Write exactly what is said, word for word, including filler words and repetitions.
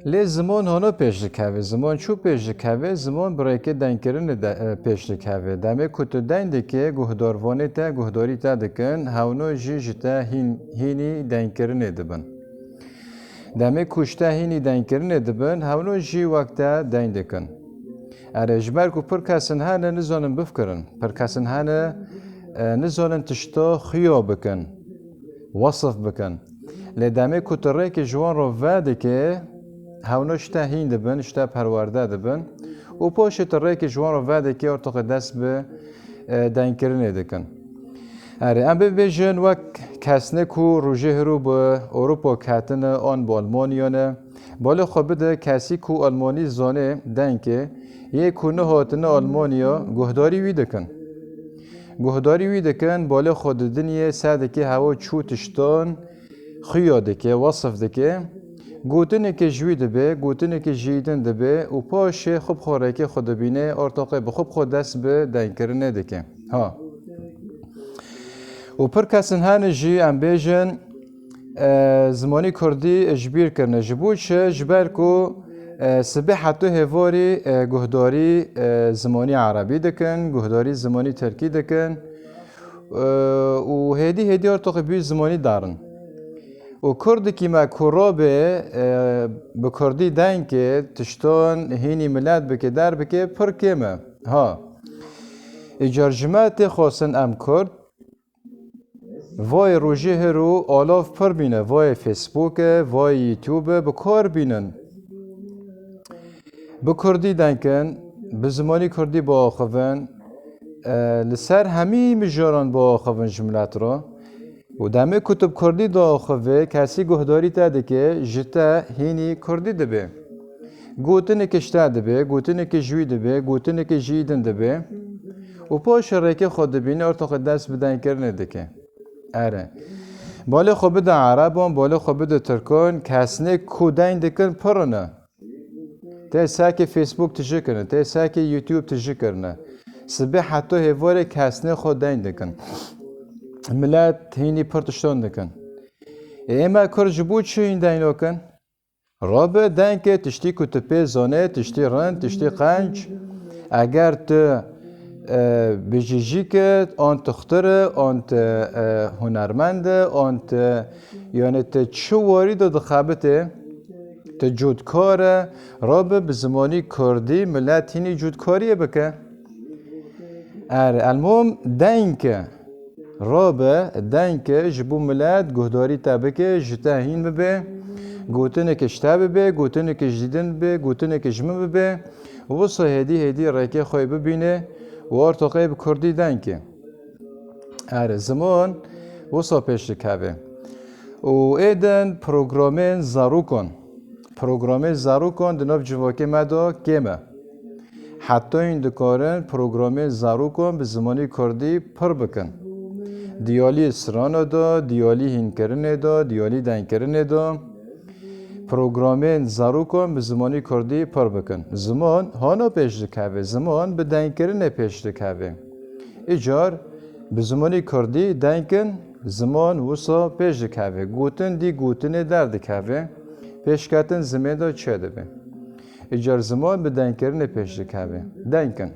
Lê ziman hano pêş dikeve. Ziman çû pêş dikeve? Ziman bi rêkê dengkirinê de, e, pêş dikeve. Demê ku tu deng dikê, guhdarvanê te guhdarî te dikin, hewno jî ji te hîn, hînî dengkirinê dibin. Demê ku ji te hînî dengkirinê dibin, hewno jî wek te deng dikin. Erê, ji ber ku pir kesin hene nizanin bifikirin. Pir kesin hene, e, nizanin tişta xuya bikin, wesif bikin. Lê demê ku tu rêkê ji wan re vedikê, hewno ji te hîn dibin, ji te perwerde dibin. Û paşê tu rêkê ji wan re vedikê, ortoqê dest bi, e, dengkirinê dikin. Erê, em bibêjin wek kesnê ku rojê hiro bi Ewropa ketine an bi Almanya ne. Balê xwe bide kesî ku Almanî zanê dengê, yê ku nehatine Almanya guhdarî wî dikin. Guhdarî wî dikin, balê xwe didinê sedekê hewa çû tiştan xuya dike, wesif dike. Gotinekê ji wî dibe, gotinekê ji yî din dibe û paşê xwe bi xwe rêkê xwe dibîne, ortoqê bi xwe bi xwe dest bi dengkirinê dike. Ha. Û pir kesin hene jî em bêjin, e, zimanî kurdî ji bîr kirine. Ji bo çi? Ji ber ku, e, sibê heto hêvarî, e, guhdarî, e, zimanî erebî dikin, guhdarî zimanî tirkî dikin, e, û hêdî hêdî ortoqê bî zimanî darin. Û kurdikî me ku rabe, e, bi kurdî dengê tiştan hînî milet bike, der bike, pir kêm e. Ha. Îcar ji me tê xwestin em kurd, vayê rojê hiro alav pir bîne, vayê Facebook e, vayê YouTube e, bi kar bînin. Bi kurdî deng kin, bi zimanî kurdî biaxivin, e, li ser hemî mijaran biaxivin ji milet re. Û demê ku tu bi kurdî diaxivî, kesî guhdarî te dike, ji te hînî kurdî dibe. Gotinekê ji te dibe, gotinekê ji wî dibe, gotinekê ji yî din dibe. Û paşê rêkê xwe dibîne, ortoqê dest bi dengkirinê dike. Erê. Balê xwe bide ereban, balê xwe bide tirkan, kesnê ku deng dikin pir in. Tê sekê Facebook tije kirine, tê sekê YouTube tije kirine. Sibê heto hêvarê kesnê xwe deng dikin. Milet hînî pir tiştan dikin. Ê, ême kurd ji bo çi hîn deng nakin? Rabe dengê tiştî ku tu pê zanê, tiştî rind, tiştî qenc. Eger tu, e, bijîjîk e, an tu xtir e, an tu, e, hunermend e, an tu, yani tu çi warî de dixebitê, tu cûtkar e, rabe bi zimanî kurdî milet hînî cûtkariyê bike. Er, elmom deng e. Rabe, deng e, ji bo milet guhdarî te bike, ji te hîn bibe, gotinekê ji te bibe, gotinekê ji din bibe, gotinekê ji min bibe. Wisa hêdî hêdî rêkê xwe bibîne û ortoqê bi kurdî deng e. Erê, ziman wisa pêş dikeve. Û êdin programên zarokan. Programên zarokan di nav civakê me de kêm e. Heta hîn dikarin programên zarokan bi zimanî kurdî pir bikin. Diyalî strana de, diyalî hînkirinê de, diyalî dengkirinê de. Programên zarokan bi zimanî kurdî pir bikin. Ziman hano pêş dikeve, ziman bi dengkirinê pêş dikeve. Îcar bi zimanî kurdî deng kin, ziman wisa pêş dikeve. Gotin dî gotinê derdikeve. Pêşketin zimê de çêdibe. Îcar ziman bi dengkirinê pêş dikeve. Deng kin.